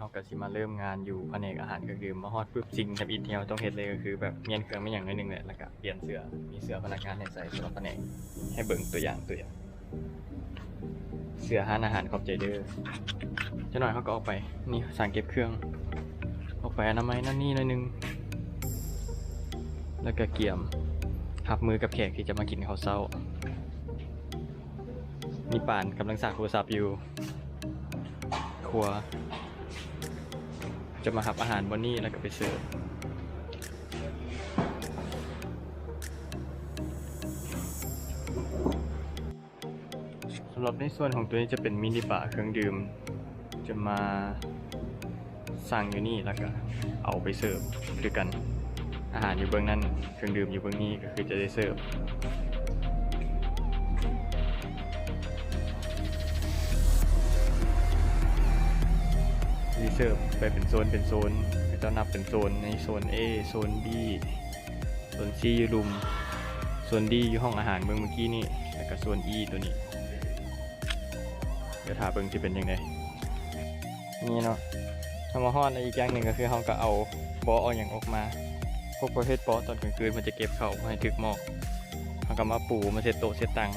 ເຮົາກະຊິມາເລີ່ມງານຢູ່ພະແນກອາຫານເຄື່ອງດື່ມ. ມາຮອດປຶບ ສິ່ງທຳອິດທີ່ເຮົາຕ້ອງເຮັດເລີຍກະຄືແບບປ່ຽນເຄື່ອງແມ່ນຫຍັງໜ້ອຍໜຶ່ງແຫຼະ ແລ້ວກະປ່ຽນເສື້ອ ມີເສື້ອພະນັກງານໃຫ້ໃສ່ສຳລັບພະແນກ. ໃຫ້ເບິ່ງຕົວຢ່າງ ຕົວຢ່າງ ເສື້ອຮ້ານອາຫານ ຂອບໃຈເດີ. ຈັກໜ້ອຍເຮົາກະອອກໄປ ນີ້ສາງເກັບເຄື່ອງ ອອກໄປອະນາໄມນັ້ນນີ້ໜ້ອຍໜຶ່ງ ແລ້ວກະກຽມຮັບມືກັບແຂກທີ່ຈະມາກິນເຂົ້າເຊົ້າ. ນີ້ປານກຳລັງສາກໂທລະສັບຢູ່ຄົວ ຈະມາຮັບອາຫານບ່ອນນີ້ແລ້ວກະໄປເສີບ. ສຳລັບໃນສ່ວນຂອງໂຕນີ້ຈະເປັນມິນິບາເຄື່ອງດື່ມ ຈະມາສັ່ງຢູ່ນີ້ແລ້ວກະເອົາໄປເສີບຄືກັນ. ອາຫານຢູ່ເບື້ອງນັ້ນ ເຄື່ອງດື່ມຢູ່ເບື້ອງນີ້ ກະຄືຈະໄດ້ເສີບ ໄດ້ເສີບໄປເປັນໂຊນເປັນໂຊນ ເຂົາເຈົ້ານັບເປັນໂຊນ ໃນໂຊນ A ໂຊນ B ໂຊນ C ຢູ່ລຸ່ມ ໂຊນ D ຢູ່ຫ້ອງອາຫານເບິ່ງມື້ກີ້ນີ້ ແລ້ວກະໂຊນ E ໂຕນີ້ ດຽວຖ້າເບິ່ງຊິເປັນຈັ່ງໃດ. ນີ້ເນາະ ເຮົາມາຮອດ ແລະ ອີກຢ່າງໜຶ່ງກະຄືເຮົາກະເອົາເບາະເອົາຫຍັງອອກມາ ພວກປະເພດເບາະຕອນກາງຄືນເພິ່ນຈະເກັບເຂົ້າບໍ່ໃຫ້ຖືກໝອກ ເຮົາກະມາປູ ມາເຊັດໂຕະເຊັດຕັ່ງ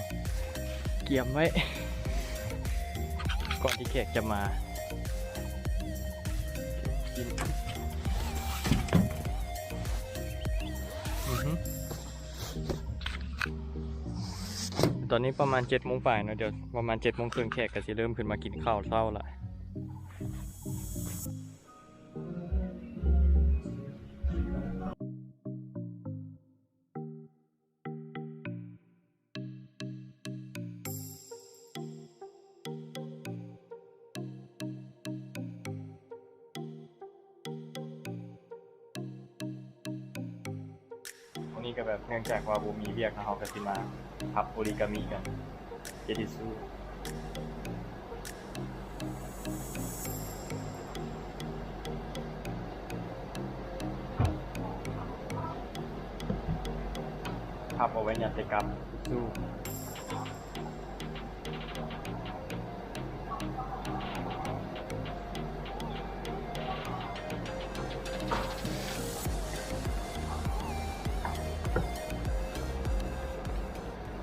ກຽມໄວ້ ກ່ອນທີ່ແຂກຈະມາກິນ. ອືຫື ຕອນນີ້ປະມານເຈັດໂມງປາຍເນາະ ດຽວປະມານເຈັດໂມງເຄິ່ງແຂກກະຊິເລີ່ມຂຶ້ນມາກິນເຂົ້າເຊົ້າລະ. ມື້ນີ້ກະແບບເນື່ອງຈາກວ່າບໍ່ມີວຽກ ເຮົາກະຊິມາພັບໂອຣິກາມິກັນ ເຈທິສຊູ ພັບເອົາໄວ້ຍັດໃສ່ກັບທິສຊູ.